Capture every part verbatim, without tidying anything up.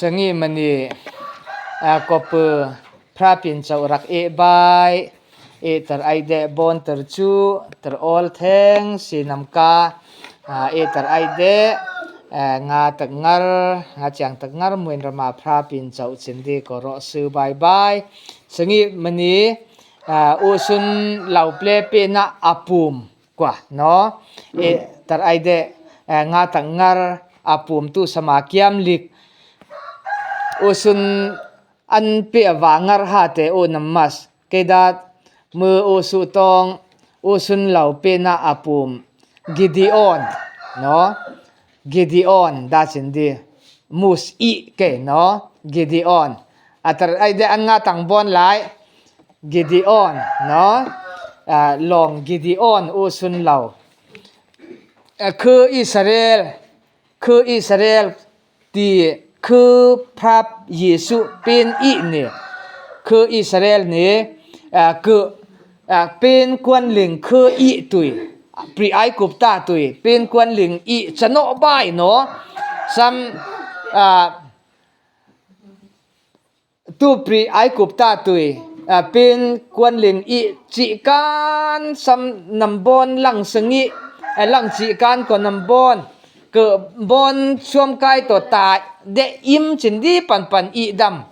Sangih mani, a, kopu phrapinchaoh rak eh bai, eh, tar aide bon tar chu, tar ol theng si namka, a, eh, tar aide, a, nga takngar, nga chiang takngar muin rama phrapinchaoh chindi ko roh su bai bai. Sangih mani, a, usun lau ple pena apum. Kua no, eh, tar aide, eh, nga takngar apum tu sama kiam lik. Usun an pe ava ngar ha te u namas. Kedat mu usu tong usun lau pena apum. Gideon, no? Gideon, da chindi. Mus i ke, no? Gideon. Atar aide an nga tang bon lai. Gideon, no? A, long Gideon usun lau. A, khu Israel, khu Israel ti khu phrap Yesu pen i ni. Khu Israel ni, a, khu, a, pen kuan ling khu i tui. Pri Aigupta tui. Pen kuan ling i chano bai no. Sam, a, tu pri Aigupta tui, a, pen kuan ling i chih kan sam nambon lang sangih, a, lang chih kan ko nambon. Ke bon suam kai to ta de im chindi pan pan i dam.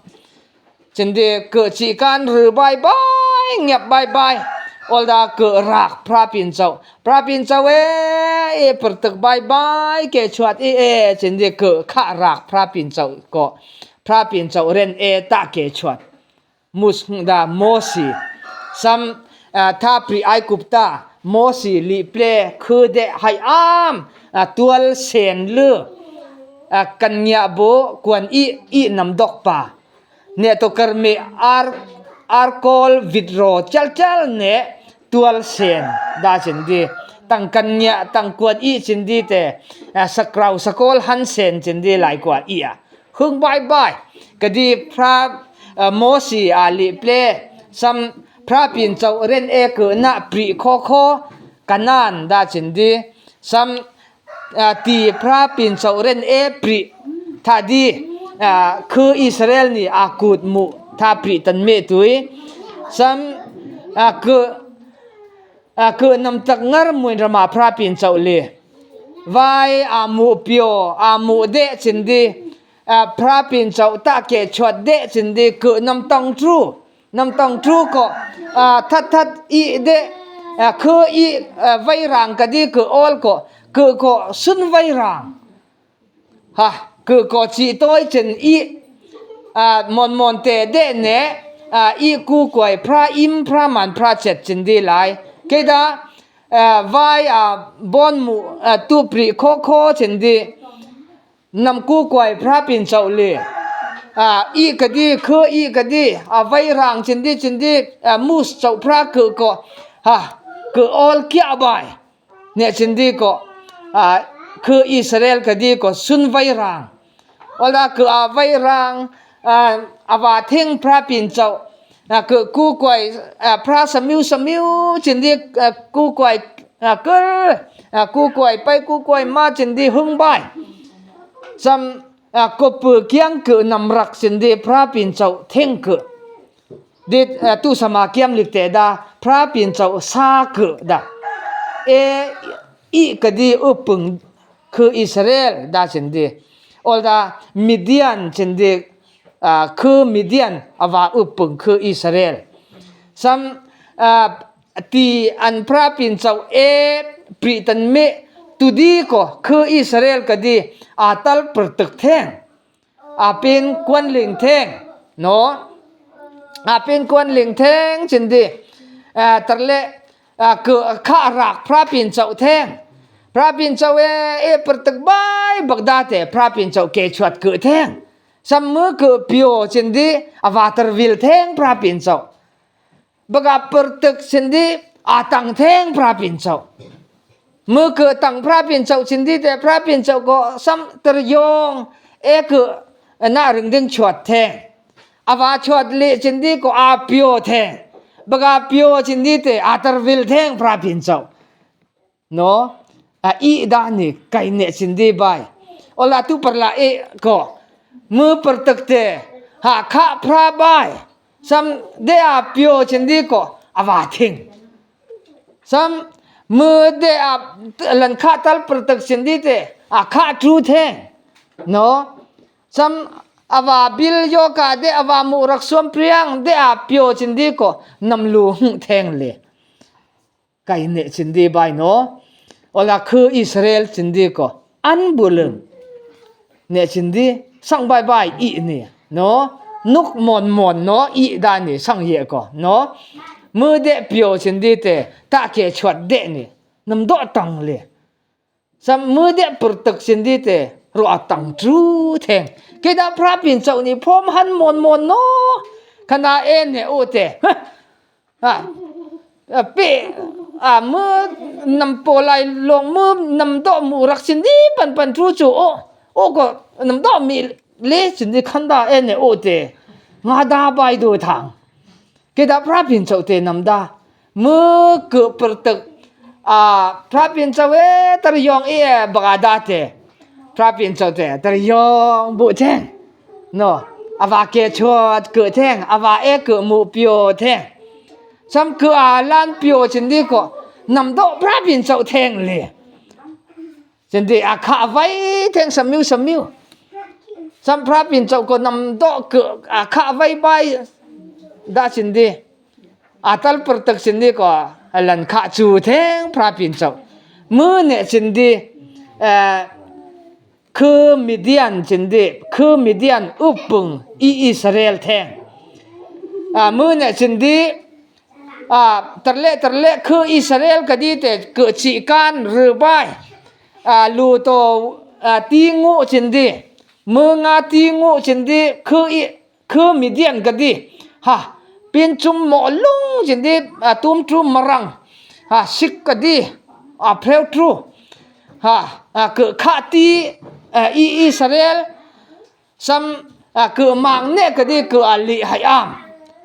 Chindi ke chih kan ru bai bai, ngiap bai bai. Olda ke rak phrapinchaoh. Phrapinchaoh e, e pertek bai bai, ke chuat e, e, chindi ke kha rak phrapinchaoh ko. Phrapinchaoh ren e ta ke chuat. Mus da Mosi. Sam, a, tha pri Aigupta. Mosi li ple khu de hai am. A, tual sen lu. A, kan ngiah bo kuan i, i nam dok pa. Ne to karmi ar, ar kol vitro chal chal ne tual sen da chindi. Tang kan ngiah tang kuan i chindi te, a, sakrau sakol han sen chindi lai kuan i a. Hung bai bai. Kadi phra, a, Mosi a li ple sam phrapinchaoh ren e ke na pri kho kho Kanan da chindi. Sam a, ti phrapinchaoh ren e pri tha di, a, khu Israel ni akut mu tha pri tan me tui. Sam, a, khu, a, khu nam tak ngar muin rama phrapinchaoh le. Vai a mu pio, a mu de chindi, a, phrapinchaoh ta ke chuat de chindi khu nam tang tru. Nam tang tru ko, a, that that i de, a, khu i, a, vairang kadi khu ol ko, khu ko sun vairang. Ha, khu ko chih toi chen i, a, mon mon te de ne, a, i ku kuai phra im phra man phra chet chen di lai. Keda, a, vai, a, bon mu, a, tu pri kho kho chen di. Nam ku kuai phrapinchaoh le. A, i kadi, khu i kadi, a, vairang chindi chindi, a, mus chauh phra khu ko. Ha, khu ol kia bai. Ne chindi ko, a, khu Israel kadi ko sun vairang. Ola khu a vairang, a, a va theng phrapinchaoh. A, khu ku kuai, a, phra samiu samiu chindi, a, ku kuai, a, kur, a, ku kuai pai ku kuai ma chindi hung bai. Sam, a, kopu kiang khu nam rak chindi phrapinchaoh theng khu. Di, a, tu sama kiam lik te da, phrapinchaoh sa khu da. E, i kadi u pung khu Israel da chindi. Olda Midian chindi, a, khu Midian a va u pung khu Israel. Sam, a, ti an phrapinchaoh e pri tan me tu di ko khu Israel kadi a tal pertek theng. A pen kuan ling theng, no? A pen kuan ling theng chindi. A, tar le, a, khu kha rak phrapinchaoh theng. Phrapinchaoh e, e pertek bai bagda te phrapinchaoh ke chuat khu theng. Sam mu khu pio chindi, a va tar vil theng phrapinchaoh. Baga pertek chindi, a tang theng phrapinchaoh. Mu khu tang phrapinchaoh chindi te phrapinchaoh ko sam tar yong, e khu na ring ding chuat theng. A va chuat le chindi ko a pio theng. Baga pio chindi te a tar vil theng phrapinchaoh. No, a i da ni kai ne chindi bai. Ola tu parla e ko. Mui prtek te, ha kha phra bai. Sam de a pio chindi ko, ava thing. Sam mui de a lankha tal prtek chindi te, a kha tru theng. No. Sam ava bil yo ka de ava mu rak suam priang de a pio chindi ko, namlu hung theng le. Kai ne chindi bai no. Ola khu Israel chindi ko. An bulung. Ne chindi sang bai bai i ni. No. Nuk mon mon no i da ni sang ye ko. No. Mui de pio chindi te. Ta ke chuat de ni. Nam do tang le. Sam mui de prtek chindi te. Ro a tang tru theng. Kida phra pin chau ni phom han mon mon no. Khana e ne o te. Ha. A, pe, a, mui nam polai long mui nam do mu rak chindi pan pan tru chu o. O ko nam do mi le chindi khanda e ne o te. Nga da bai do thang. Kida phra pin chau te nam da. Mui ke prtek. A, phra pin chau e tar yong e baga da te. Phra pin chau te tar yong bu theng. No, ava ke chuat ke theng, ava e ke mu pio theng. Sam ke a lan pio chindi ko, nam do phra pin chau theng le. Chindi a kha vai theng samiu samiu. Sam phra pin chau ko nam do ke a kha vai bai da chindi. A tal prtek chindi ko, a lan kha chu theng phra pin chau. Mui ne chindi, eh, khu Midian chindi, khu Midian upung i Israel theng. A, mui ne chindi, a, terle terle khu Israel kadi te ke chi kan ru bai. A, lu to, a, ti ngu chindi. Mui nga ti ngu chindi khu i, khu Midian kadi. Ha, pin chum mo lung chindi, a, tum tru marang. Ha, sik kadi, a, phreu tru. Ha, a, ke kha ti, a, i Israel. Sam, a, ke mang ne kadi ke a li hai am.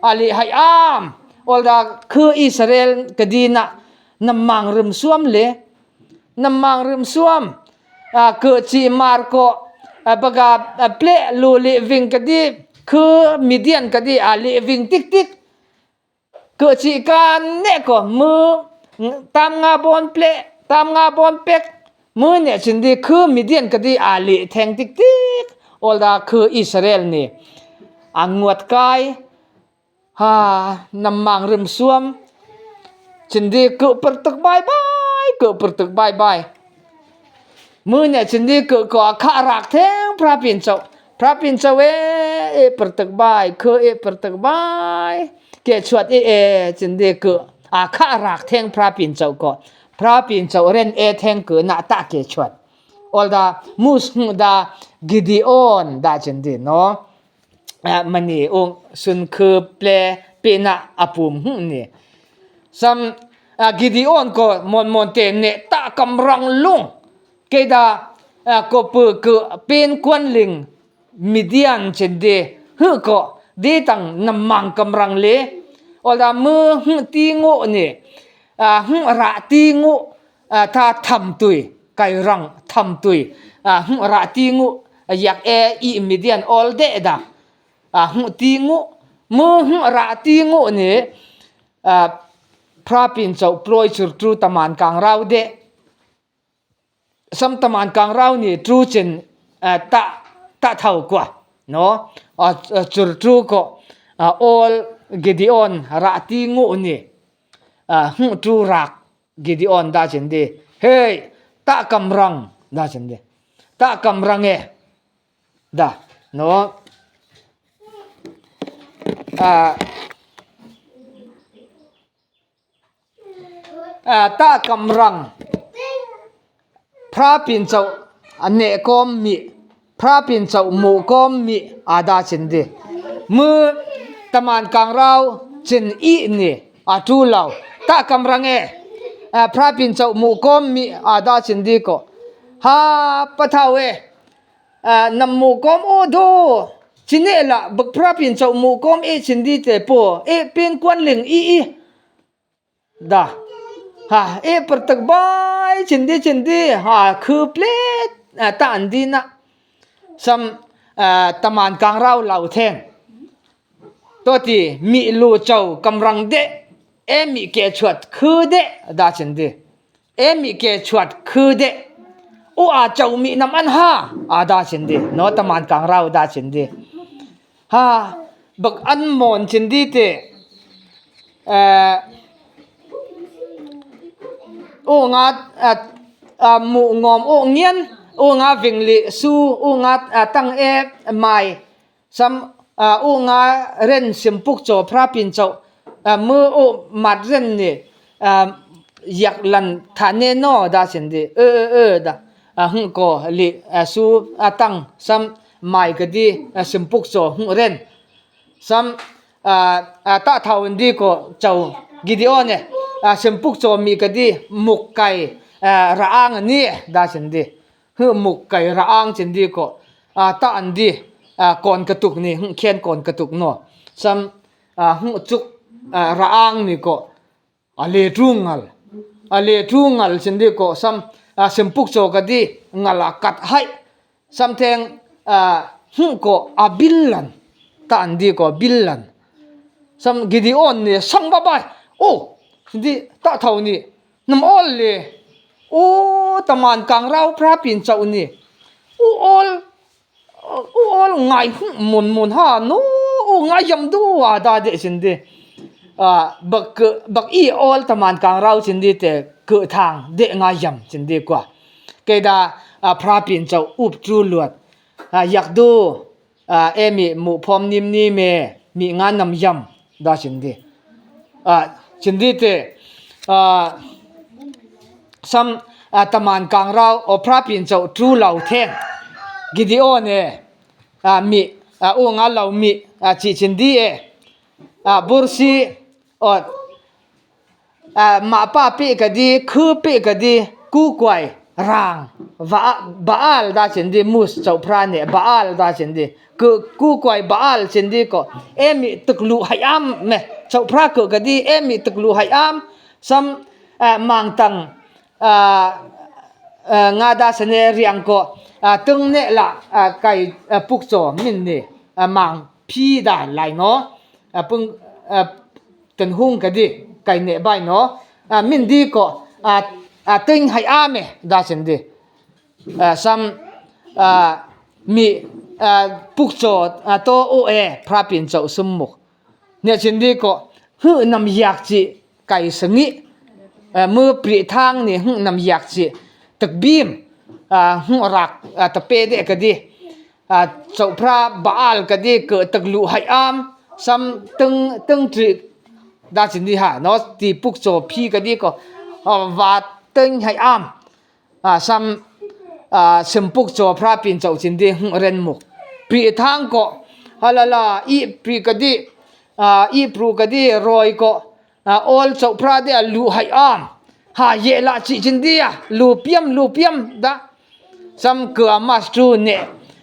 A li hai am. Olda khu Israel kadi na, nam mang rum suam le. Nam mang rum suam. A, ke chi mar ko, a, baga, a, ple lu li ving kadi, khu Midian kadi a li ving tik tik. Ke chi kan ne ko mui, tam nga bon ple, tam nga bon pek, mui ne chindi khu Midian kadi a li theng tik tik, olda khu Israel ni. A nguat kai, ha, nam mang rum suam, chindi ke prtek bai bai, ke prtek bai bai. Mui ne chindi ke ko a kha rak theng phra pin chau. Phra pin chau e, e prtek bai, khu e prtek bai. Ke chuat e e chindi ke a kha rak theng phra pin chau ko. Phra pin chau ren e theng ke na ta ke chuat. Olda mus hung da Gideon da chindi no. A, mani ung sun khu ple pe na a pum hung ni. Sam, a, Gideon ko mon mon te ne ta kamrang lung. Keda, a, ko pu ke pen kuan ling Midian chindi. Hu ko, di tang nam mang kamrang le. Olda mui hu ti ngu ni. A, hu ra ti ngu. A, ta tham tui, kai rang tham tui. A, hu ra ti ngu, a, yak e i Midian ol de da. A, hu ti ngu, mui hu ra ti ngu ni, a, phra pin chau ploi chur tru taman kang rau de. Sam taman kang rau ni tru chin, a, ta, ta thau kua. No? A, a, chur tru ko, a, ol Gideon ra ti ngu ni. A, hu tru rak Gideon da chin di. Hei, ta kamrang da chin di. Ta kamrang e. Da. No. A, a, ta kamrang. Phra pin chau a neh kom mi, phra pin chau muh kom mi a da chin di. Mui taman kang rau chin i ni a tu lau. Ta kamrang e, a, phra pin chau muh kom mi a da chin di ko. Ha, pa thau e, a, nam muh kom o do. Chin e la, bak phra pin chau muh kom e chin di te po. E pin kuan ling i i. Da. Ha, e pyrthak bai, chin di, chin di. Ha, khu plet, a, ta an di na. Sam, taman kangrao lau theng. To ti, mih lu chau kamrang de, e mih ke chuat khu de, da chin di. E mih ke chuat khu de. U a chau mih nam an ha, a da chin di. No taman kangrao da chin di. Ha, bak an mon chin di te. Eh, u nga, ah, ah, muh ngom u ngian, u nga vingli su, u nga, ah, tang e mai, sam, ah, u nga ren simpuk cho phra pin chau, ah, mu u mat ren ni, ah, yak lan tha ne no da chin di, e, e, e, da, ah, hung ko li, ah, su, ah, tang, sam mai kadi, ah, simpuk cho hung ren. Sam, ah, ah, ta thau ndi ko chau Gideon e, ah, simpuk cho mih kadi muk kai, ah, ra ang ni da chin di. Hu muk kai ra ang chin di ko, ah, ta an di, ah, kon katuk ni, hu khen kon katuk no. Sam, ah, hu chuk, ah, ra ang ni ko, a le tu ngal. A le tu ngal chin di ko, sam, ah, simpuk cho kadi, ngal a kat hai. Sam theng, ah, hu ko a bil lan. Ta an di ko bil lan. Sam Gideon ni sang ba bai. O, chin di ta thau ni. Nam ol le. O, taman kangrao phra pin chau ni. U ol, u ol ngai hu mun mun ha no, u ngai yam du a da de chin di. Ah, bak, bak i ol taman kangrao chin di te ke thang de ngai yam chin di kwa. Ke da, ah, phra pin chau up tu luat. Ah, yak du, ah, e mih muh phom nim nim e, mih nga nam yam, da chin di. Ah, chin di te, ah, sam, ah, taman kangrao, o phra pin chau tu lau theng. Gideon e, ah, mih, ah, u nga lau mih, ah, chi chin di e. Ah, bursi, o, ah, ma pa pi kadi, khu pi kadi, ku kuai rang, va, Baal da chin di, mus chau phra ne, Baal da chin di, ku, ku kuai Baal chin di ko, e mih tuk lu hai am me, chau phra ku kadi, e mih tuk lu hai am, sam, ah, mang tang, ah, ah, nga da sene riang ko, ah, tung ne la, ah, kai, ah, puk cho min ni, ah, mang phi da lai no, ah, pung, ah, ten hung kadi, kai ne bai no, ah, min di ko, ah, ah, ting hai a me, da chin di. Ah, sam, ah, mi, ah, puk cho, ah, to o e, phra pin chau sum muk. Ne chin di ko, hu nam yak chi kai sangi, ah, mu pri thang ni hu nam yak chi, tak bim, ah, hu rak, ah, ta pe de kadi. Ah, chau phra Baal kadi ke tak lu hai am, sam teng, teng tri da chin di ha, no ti puk cho phi kadi ko, ah, va teng hai am. Ah, sam, ah, simpuk cho phra pin chau chin di hu ren muk. Pri thang ko, halala, i pri kadi, ah, i pru kadi, roi ko, ah, ol chau phra de a lu hai am. Ha ye la chi chin di a, lu piam, lu piam da. Sam ke a mas tu ne,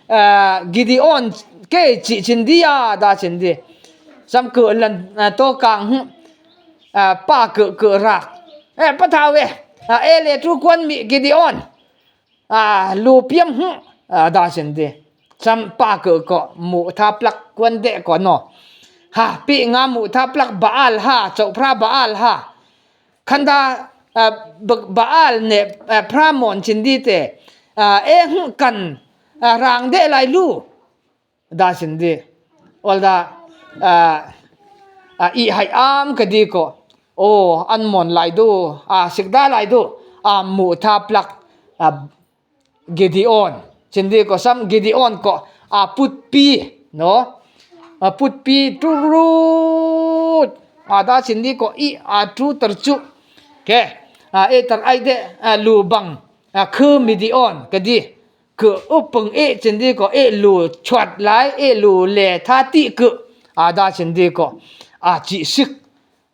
ah, Gideon ke chi chin di a, da chin di. Sam ke lan, ah, to kang hu, ah, pa ke, ke rak. E, pa thau e, ah, e le tu kuan mi Gideon. Ah, lu piam hu, ah, da chin di. Sam pa ke ko, mu tha plak kuan de ko no. Ha, pi nga mu tha plak Baal ha, chau phra Baal ha. Khanda, ah, Ba-, Baal ne, ah, phra mon chin di te. Ah, e hu kan, ah, rang de lai lu. Da chin di. Ol da, ah, ah, i hai am kadi ko. O, an mon lai du, ah, sik da lai du, ah, mu tha plak, ah, Gideon. Chin di ko sam Gideon ko, ah, put pi, no? Ah, put pi tu ru. Ah, da chin di ko i, ah, tu tar chu. Ke, ah, e tar ai de, ah, lu bang, ah, khu Midian, kadi. Ke u pung e chin di ko e lu chuat lai, e lu le tha ti ke. A da chin di ko. A chi sik.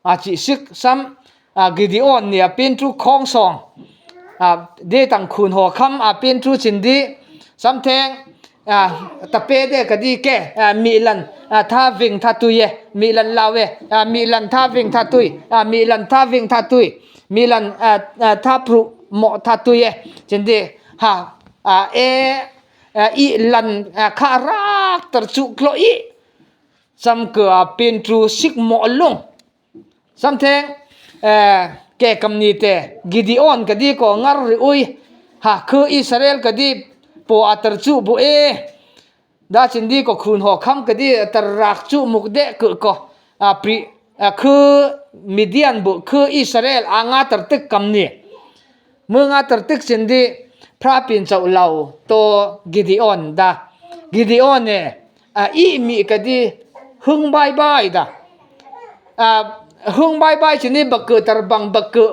A chi sik sam, a, Gideon ni a pin tu khong song. A, de tang khun ho kham a pin tu chin di. Sam theng, a, ta pe de kadi ke, a, mi lan, a, tha ving tha tui e, mi lan lau e, a, mi lan tha ving tha tui, a, mi lan tha ving tha tui, mi lan, a, a, tha pru mo tha tui e. Chin di, ha, a, e, ih lan, kha raktar chuh klo ih. Sam keu a pintru sik mo lung. Samtheng, ke kamni te, Gideon kadi ko ngar ri ui, ha khe Israel kadi po atar chuh bu e. Da chindi ko khun ho kham kadi tar rak chuh muk de keu ko. Pri, khe Midian bu khe Israel a nga tar tik kamni. Mui nga tar tik chindi, phrapin chauh lau to Gideon da. Gideon e, ih mi kadi hung bai bai da. Hung bai bai chini bak keu tar bang bak keu,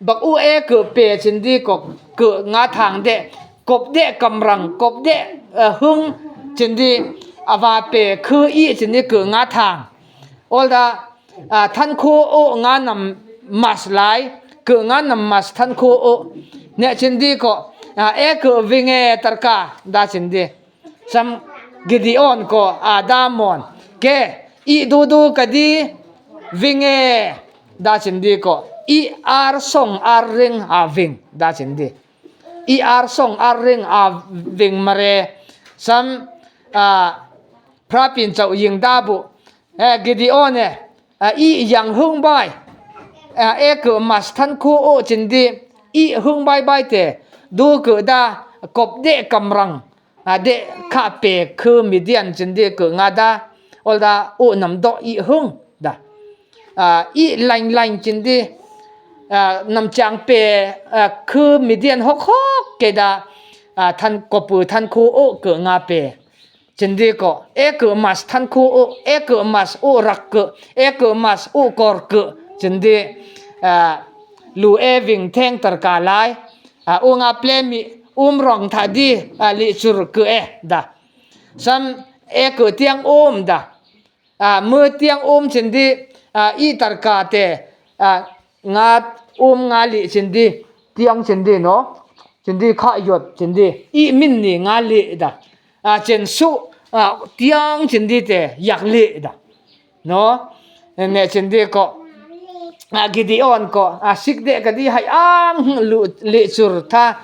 bak u e keu pe chindi ko keu nga thang de, kop de kamrang, kop de hung chindi ava pe khe ih chindi keu nga thang. Ol da, thankhu o nga nam mas lai, keu nga nam mas thankhu o. Ne chindi ko, e keu ving e tarka, da chindi. Sam Gideon ko, a da mon. Ke, ih dudu kadi, ving e, da chindi ko. Ih ar song ar ring a ving, da chindi. Ih ar song ar ring a ving mare. Sam, phrapin chauh ying da bu. Gideon e, ih yang hung bai. E keu mas thankhu o chindi. Ih hung bai bai te. Du keu da kop de kamrang. De kha pe khe Midian chindi keu nga da. Ol da u nam do ih hung da. Ih lain lain chindi. Namchang pe, khe Midian hok hok ke da. Than kopu thankhu o keu nga pe. Chindi ko, e keu mas thankhu o, e keu mas u rak keu, e keu mas u kor keu, chindi, lu e ving theng tarka lai, u nga ple mi, um rong tha di, lihchur keu e da. Sam e keu tiang um da. Mui tiang um chindi, ih tarka te, nga um nga lih chindi, tiang chindi no, chindi kha yot chindi, ih min ni nga lih da. Chensuh, tiang chindi te yak lih da. No, ne chindi ko, Gideon ko, sik de kadi hai am lihchur tha,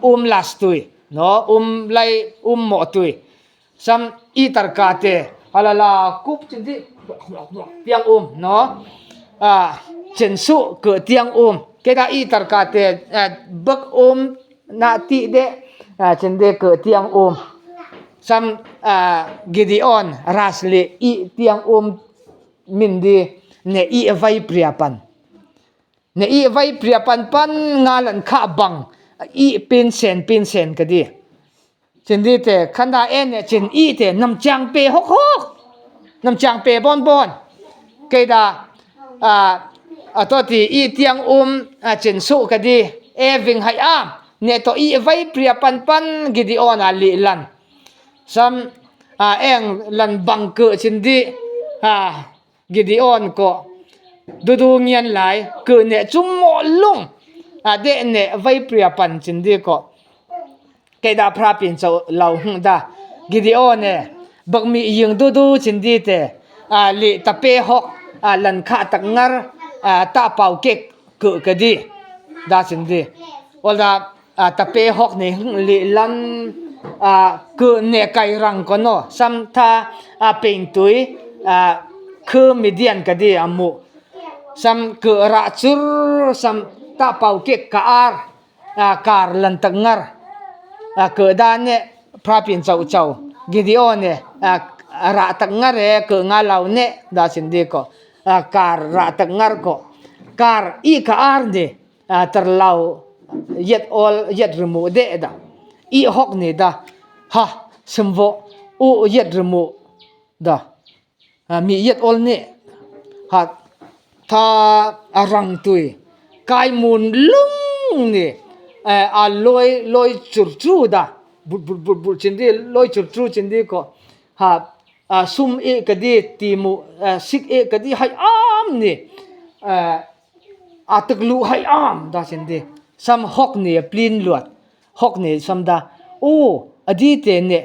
um lastui, no, um lai um mo tui. Sam ih tarka te, alala kup chindi, tiang um, no. Chensuh keu tiang um. Keda ih tarka te, bek um, na tih de, chindi keu tiang um. Sam, Gideon ras lih ih tiang um min di, ne ih vai pria pan. Ne ih vai pria pan pan nga lan kha bang, ih pinsen pinsen kadi. Chindi te khanda e ne chin ih te namchang pe hok hok. Namchang pe bon bon. Keda, ato ti ih tiang um, chensuh kadi. E ving hai am. Ne to ih vai pria pan pan Gideon a lih lan. Sam, eng lan bang keu chindi. Gideon ko, dudu ngian lai, keu ne chum mo lung, de ne vai pria pan chindi ko. Keda phrapin chauh lau hung da. Gideon e, bak mi ying dudu chindi te, lih tape hok, lan kha tak ngar, ta pau kek keu kadi. Da chindi. Ol da, tape hok ni hung lih lan, keu ne kai rang ko no, sam tha, peing tui, khe Midian kadi amu. Sam keu rah chur, sam ta pau kek ka ar, kar lan tak ngar. Keu da ne phrapin chauh chauh. Gideon e, rah tak ngar e, keu nga lau ne, da chindi ko. Kar rah tak ngar ko. Kar ih ka ar ni, tar lau yet ol yet rmu de da. Ih hok ni da. Ha, semvo, u yet rmu da. Mi yet ol ni. Ha, tha arang tui. Kai mun lung ni. A loi, loi chur chur da. But, but, but, but, chindi, loi chur chur chindi ko. Ha, sum e kadi, timu, sik e kadi, hai am ni. A taklu hai am da chindi. Sam hok ni plin luat. Hok ni sam da. O, adi te ne,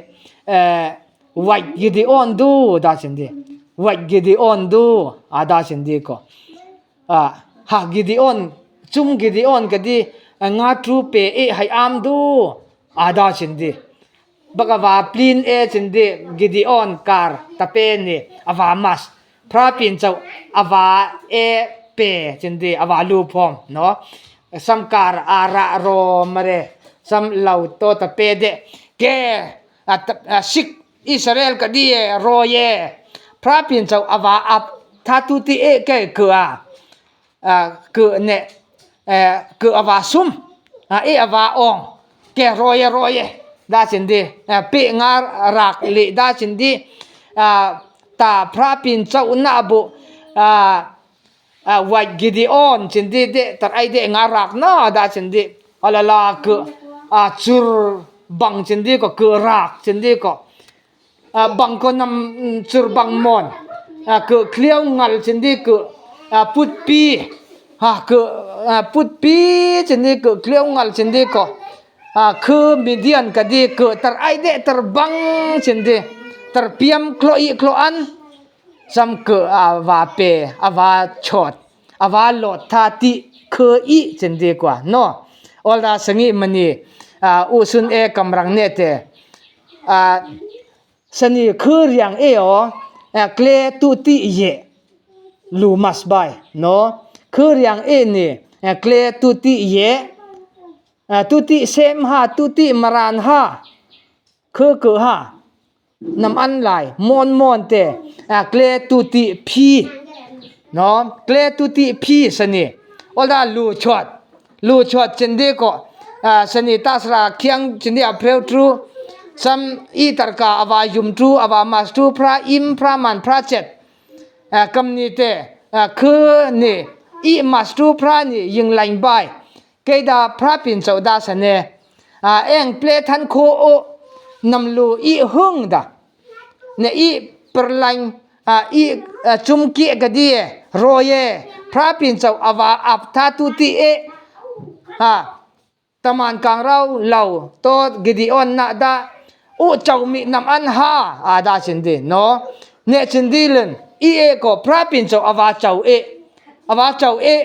wait Gideon du da chindi. Wait Gideon du, a da chindi ko. Ha Gideon, chum Gideon kadi, nga tru pe e hai am du, a da chindi. Bak ava plin e chindi, Gideon kar tape ni ava mas. Phrapinchouh ava e pe chindi, ava lu phom no. Samkar ara ro mare, sam lau to tape de. Ke, a, ta, a, sik Israel kadi e ro ye. Phrapinchouh ava ap thatu ti e ke ke a. A, ke ne, eh, ke ava sum, a, e ava ong, ke ro ye, ro ye, da chindi, a, pe nga rak li da chindi, a, ta phrapinchouh na bu, a, a, wai Gideon chindi de, tar ai de nga rak na da chindi, alala ke, a, chur bang chindi ko, ke rak chindi ko. A, bang ko nam, mm, chur bang mon. A, ke kliau ngal chindi ke, a, putpi. Ha, ke, a, putpi chindi ke kliau ngal chindi ko. A, ke Midian kadi ke tar ai de tar bang chindi. Tar piam klo i klo an. Sam ke ava pe, ava chot, ava lot tha ti ke i chindi kua, no. Olda sangi mani, a, usun e kamrang ne te. A, sani khuriang e o, a, kle tu ti ye. Lu mas bai, no. Khuriang e ni, a, kle tu ti ye. A, tu ti sem ha, tu ti maran ha. Khe khe ha. Nam an lai, mon mon te, a, kle tu ti phi. No, kle tu ti phi sani. Olda lu chot. Lu chot chindi ko, a, sani tasra khiang chindi a phreu tru. Sam i tarka ava yum tru, ava mas tru, phra im, phra man, phra chet. A, kamni te, a, khe ni, i mas tru phra ni yinglaing bai. Keida phrapinchouh da sane. A, eng ple than kho o, nam lu i hung da. Ne i perlaing, a, i, a, chumki kadi e, ro ye, phrapinchouh ava ap tha tu ti e. A, taman kangrao lau to Gideon na da, u chau mi nam an ha, a da chindi, no. Ne chindi len, i e ko, phrapinchouh ava chau e, ava chau e,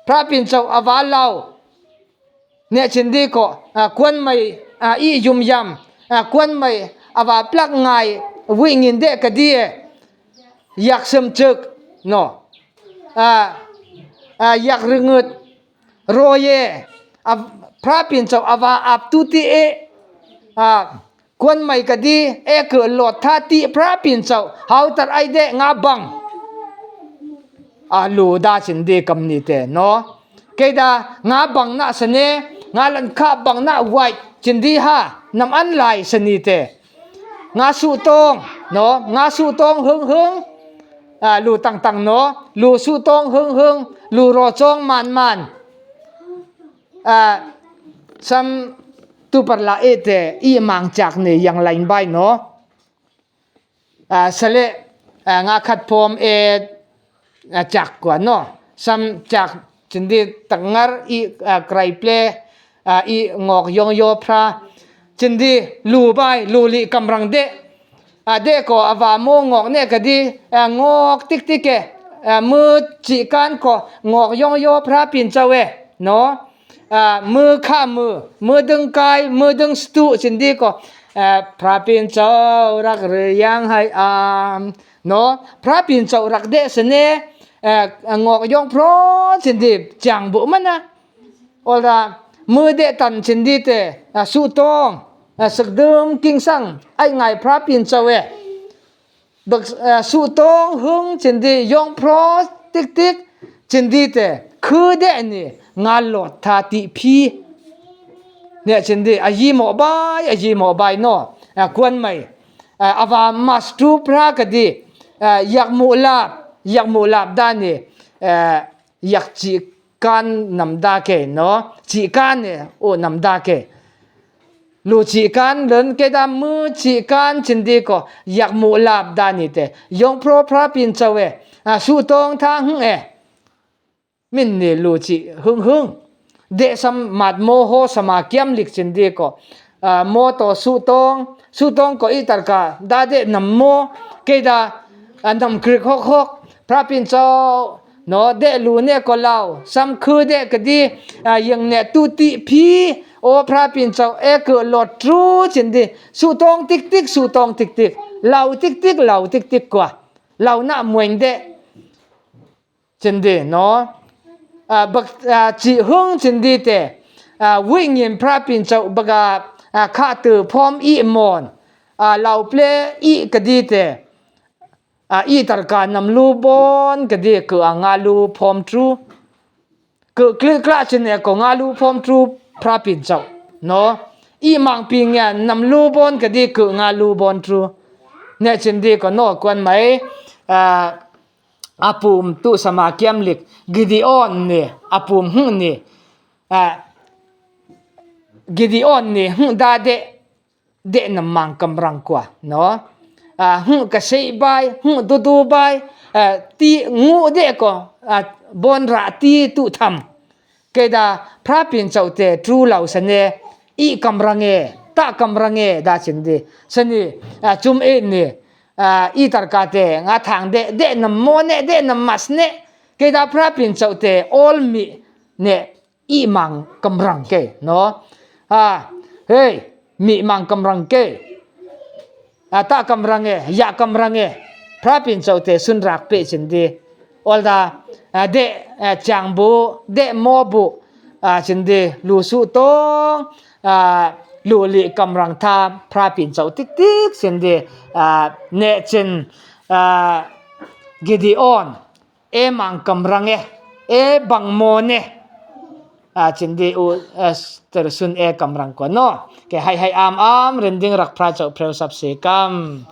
phrapinchouh ava lau. Ne chindi ko, a, kuanmai, a, i yum yam, a, kuanmai, ava plak ngai, wi ngin de kadi e. Yak semchek, no. A, a, yak ringut, ro ye, a, phrapinchouh ava ap tu ti e, a, kuanmai kadi, e ke lot tha ti phrapinchouh, hautar ai de nga bang. A, lu da chindi kamni te, no. Keida nga bang na sane, nga lan kha bang na wai chindi ha, nam an lai sani te. Nga suh tong, no, nga suh tong hung hung. A, lu tang tang no, lu suh tong hung hung, lu ro chong man man. A, sam tu parla e te, i mang chak ni yanglaing bai no. A, sale, a, nga khat phom e, a, chak kua no. Sam chak chindi tangar i, a, krai ple, a, i ngok yong yo phra. Chindi lu bai, lu li kamrang de. A, de ko ava mo ngok ne kadi, a, ngok tik tik e. A, mu chih kan ko ngok yong yo phrapinchouh e, no. A, mu kha mu, mu deng kai, mu deng stu chindi ko. A, phrapinchouh rak ri yang hai am. No, phrapinchouh rak de sene, a, ngok yong phro chindi chang bu mana. Olda, mu de tan chindi te, a, suh tong, a, sekdum kingsang, ai ngai phrapinchouh e. Bak, a, suh tong hung chindi yong phro tik tik chindi te, khu de ni nga lot tha ti phi. Ne chindi, a yi mo bai, a yi mo bai no, a, kuan mai, a, ava mas tu phra kadi, a, yak mu lap, yak mu lap da ni, a, yak chih kan nam da ke no, chih kan e, o nam da ke. Lu chih kan len ke da mu chih kan chindi ko, yak mu lap da ni te. Yong phro phrapinchouh e, a, suh tong tha hung e. Min ni lu chih hung hung. De sam mat mo ho sama kiam lik chindi ko. A, mo to suh tong, suh tong ko i tarka, da de nam mo, ke da, a, nam krik hok hok, phrapinchouh, no, de lu ne ko lau, sam khu de kadi, a, yeng ne tu ti phi, O Phra Pinchouh e, klo tru chin di. Suh tong tik tik, suh tong tik tik. Lau tik tik, lau tik tik kua. Lau na moing de. Chin di no. Chih hung chin di te. Wih ngin Phra Pinchouh baga, khatw phom ih mon. Lau ple ih kadi te. Ih tarka namlu bon kadi klo a ngalu phom tru. Klo klikla chin e ko ngalu phom tru Phra Pinchouh no. Ih mangpi nge namlu bon kadi klo ngalu bon tru. Ne chin di ko no kuan mai, apum tu sama kiam lik Gideon ni, apum hung ni, Gideon ni hung da de, de nam mang kamrang kua no. Hung kasei bai, hung dudu bai, ti nguh de ko, bon ra ti tu tham. Keda Phra Pinchouh te tru lau sene, ih kamrang e, ta kamrang e da chin di. Sini, chum e ni, ih tarka te nga thang de, de nam mo ne, de nam mas ne. Keda Phra Pinchouh te ol mih ne, ih mang kamrang ke no. Hei, mih mang kamrang ke. Ta kamrang e, ya kamrang e. Phra Pinchouh te sunrak pe chin di. Olda, de, chang bu, de mo bu, chin di, lu suh tong, lu lih kamrang tha, Phra Pinchouh tik tik chin di, ne chin, Gideon, e mang kamrang e, e bangmo ne. Chin di u, tersun e kamrang ko no. Khe hai hai am am, rinding rak Phra Chouh phreu sap se kam.